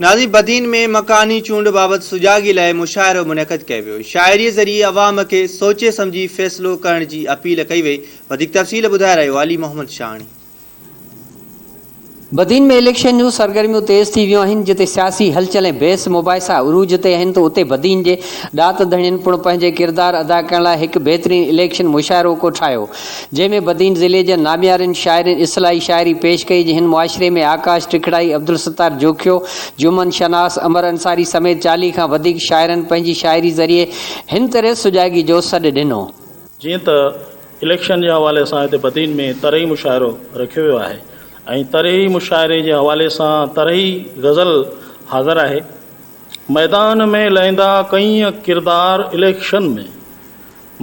ناظرين بدين ۾ مڪاني چونڊ بابت سجاڳي لاء مشاعرو منعقد ڪيو ويو، شاعري ذريعي عوام کي سوچي سمجهي فيصلو ڪرڻ جي اپيل ڪئي وئي، وڌيڪ تفصيل ٻڌائي رهيو علي محمد شاهاڻي. بدين ۾ اليڪشن جون سرگرميون تيز ٿي ويون آهن، جتي سياسي هلچل ۽ بحث مباحثا عروج تي آهن ته اتي بدين جي ڏات ڌڻين پڻ پنهنجي ڪردار ادا ڪرڻ لاء هڪ بهترين اليڪشن مشاعرو ڪوٺايو، جنهن ۾ بدين ضلعي جي ناميارين شاعرن اصلاحي شاعري پيش ڪئي جنهن معاشري ۾ آڪاش ٽکڙائي، عبدالستار جوکيو، جمن شناس، امر انصاري سميت 40 کان وڌيڪ شاعرن پنهنجي شاعري ذريعي هن طرح سجاڳي جو سڏ ڏنو. جيئن ته اليڪشن جي حوالي سان هتي بدين ۾ طرحي مشاعرو رکيو ويو آهي ۽ طرحي مشاعري جي حوالي سان طرحي غزل حاضر آهي. ميدان ۾ لهندا ڪئين ڪردار اليڪشن ۾.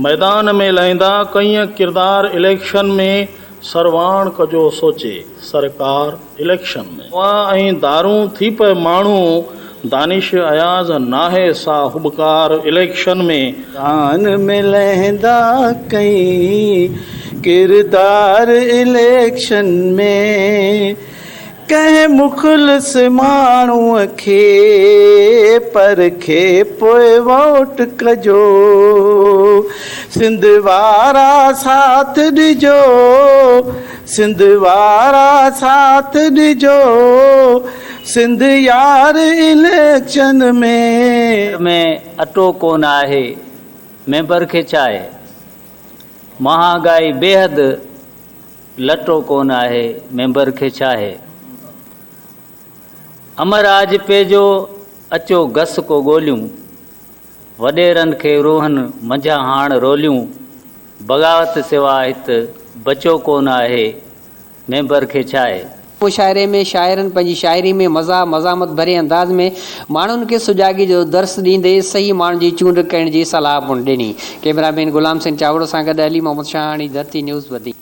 ميدان ۾ لهندا ڪئين ڪردار اليڪشن ۾. سرواڻ ڪجو سوچي سرڪار اليڪشن ۾. دوا ۽ دارون ٿي پئه ماڻهو دانش اياز ناهي سا هٻڪار اليڪشن ۾. ميدان ۾ لهندا ڪئين ڪردار اليڪشن ۾. ڪنهن مخلص ماڻهوء کي پرکي پوء ووٽ ڪجو، سنڌ وارا ساٿ ڏجو، سنڌ وارا ساٿ ڏجو، سنڌ يار اليڪشن ۾. گهر ۾ اٽو ڪونه آهي، ميمبر کي ڇا آهي؟ مهانگائي بيحد لٽو ڪونه آهي، ميمبر کي ڇاهي؟ امر آجپي جو اچو گس ڪو ڳوليون، وڏيرن کي روحن منجهان هاڻ روليون، بغاوت سوا هت بچو ڪونه آهي، ميمبر کي ڇاهي؟ مشاعري ۾ شاعرن پنهنجي شاعري ۾ مزاح مزاحمت ڀري انداز ۾ ماڻهن کي سجاڳي جو درس ڏيندي صحيح ماڻهن جي چونڊ ڪرڻ جي صلاح پڻ ڏني. ڪئميرا مين غلام حسين چاوڙو سان گڏ علي محمد شاهاڻي، ڌرتي نيوز بدين.